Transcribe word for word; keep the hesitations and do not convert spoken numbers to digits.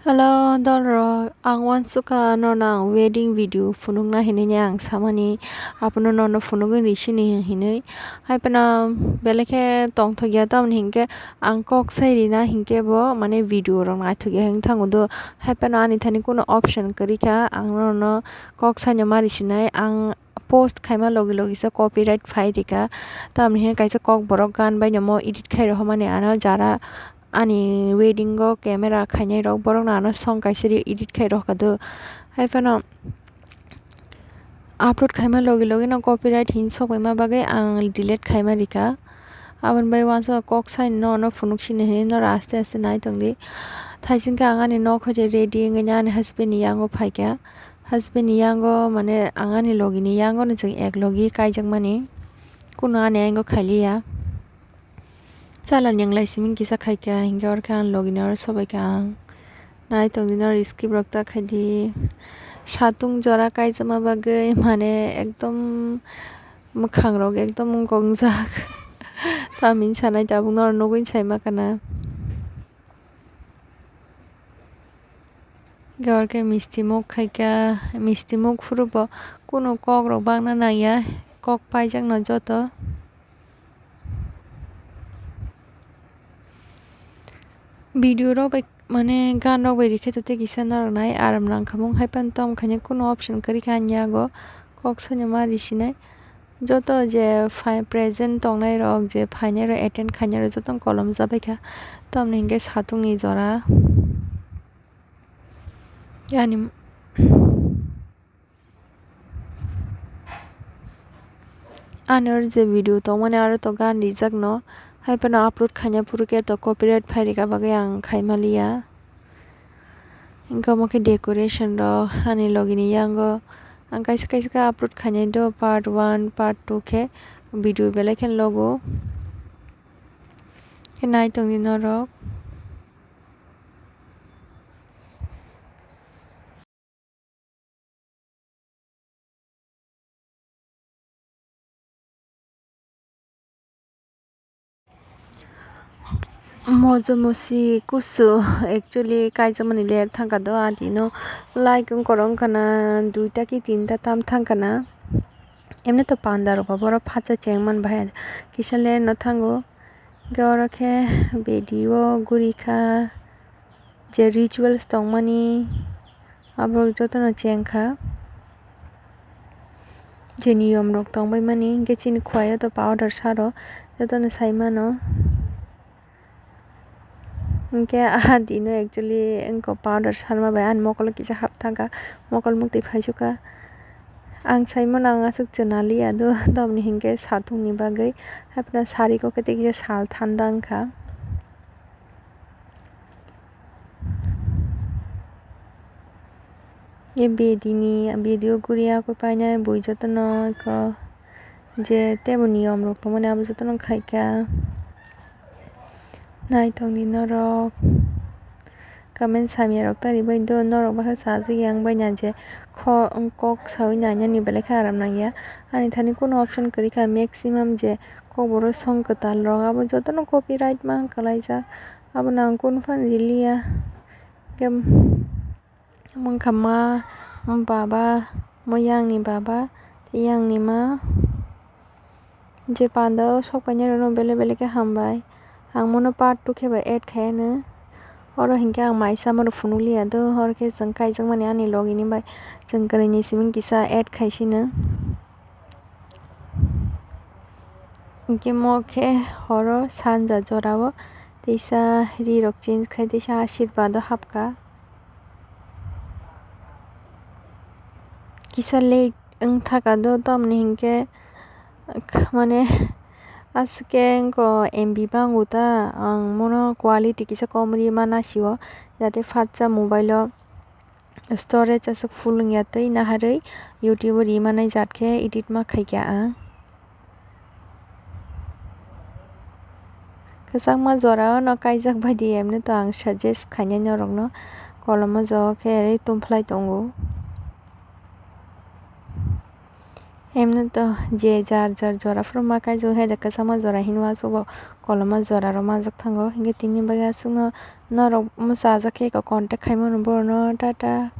Hello, dolrok, ang uansukha norno ang wedding video phunukna hinwi ang samani, abono norno phunugwi rw sini hinwi. Hai phano belai khe tongthokya, tamoni hinkhe ang kok sai rina hinkhe bo, mane, video rok naithokya hinwi thango do. Hai phano ani thani kunu option kwrwi kha, ang norno kok saino ma rw sinai. Ang post khaima logi logi se copyright phai rikha. Tamoni hinkhe kaisa kokborok gan bai no mo edit khai rohormani, ano jara ani wedding o camera khainai rok, borok no ano song kaisa ri edit khai rohorkha do. Hai phano upload khaima logi logi no copyright hin sokbaima bagwi ang delete khaima rikha. Aboni bai uansukha kok saino no phunuk sini hinwi norok aste aste nai tongdi. Thaisingkhe ang ani nok hoite ready wngwi ani husband ni yango phaikha. Husband ni yango, mane, ang ani logi ni yango no chwng ek logi kaijakmani. Kunu ani yango khailiya. Chala nyanglai siming kisa khaikha, hinkhe orkhe ang logi ni oro sobaikha ang. Nai tongdi norok skip rok ta khaidi. Satung jora kaijakma bagwi, mane, ekdom mwkhang rok ekdom wngkok wngjak. Tamni sanai tabuk norok nugwi saima kana. Hinkhe orkhe misti muk khaikha, misti muk phuru bo kunu kok rok bakna nangya, kok paijakno joto. Video rok bai, mane, gan rok bai rikhe to tei kisa norok nai aram nangkha mung, hai phano tamo khaina kunu option kwrwi kha ani yago, kok saino ma rw sinai. Joto je phai-, present tongnai rok, je phainai rok, attend khainai rok joto no kolom jabaikha. Tamoni hinkhe satung ni jora. Yani, ani oro je video tongmani aro to gan rijak no, hai phano upload khaina phuru khe to copyright phai rikha bagwi ang khaima liya. Hinkhe omo khe decoration rok ani logi ni yango ang kaisa kaisa khe upload khainai do, part one, part two khe video belai kheno logo. Khe nai tongdi norok. Mojo mosi kusu actually kaijakmani ler thangkha do, adino like wngkorok wngkha na duita ki tinta tam thangkha na. Emni to panda rok bo borok phatsa chengman bahai kisa ler no thango. Hinkhe oro khe bedi o guri kha, je rituals tongmani aborok jotono cheng kha, je niyom rok tongbaimani. Hinkhe chini khwlai o to powder sa rw jotono sai mano. Hinkhe ah dino actually wngkha powder sanma bai ani mokolo kisa hap thangkha, mokol muktwi phaisukha. Ang saimano ang aswk chwna liya do, tamoni hinkhe satung ni bagwi, hai phano sari o khe tei kisa sal thanda wngkha. Ye bedi ni, bedi o guri ya khe painai bui jotono khe je tebo niyom rok tongmani abo jotono khaikha. Naithok ni norok comment samya rok ta ribai do, norok bakhe sajak ya wngbai na je kho-, kok sawi nainani belai khe aram nangya. Ani thani kunu option kwrwi kha, maximum je kokborok song kwtal rok abo jotono copyright ma wng kwlaijak, abono ang kunu phano riliya. Khe Omo wngkha ma, omo baba, omo yang ni baba tei yang ni ma. Je panda o sok painai rok no belai belai khe hambai. Ang bono part two khe bai add khai anw. Oro hinkhe ang mai sama rok phunuk liya do, oro khe chwng kaijakmani ani logi ni bai chwng kwrwi ni simi kisa add khai sino. Hinkhe mo khe horo sanja jora o teisa ri rok change khai teisa ashirbad o hapkha. Kisa late wng thaka do, tamoni hinkhe mane aswk khe wngkha M B bango ta, ang bono quality kisa kom rima nasi o, jate fatsa mobile o storage aswk full wngya tei naharwi YouTube o rimani jat khe edit ma khaikha ang. Kwchangma jora o no kaijak bai di, emni to ang suggest khainai norok no, kolomo jora khe ri tongphlai tongo. Emno to je jar jar jora phuru ma kaijak hai da, kwchama jora hinwi aswk bo koloma jora rok manjak thango, hinkhe tini bagwi aswkno norok mwchajak khe contact khaimano borokno, tata.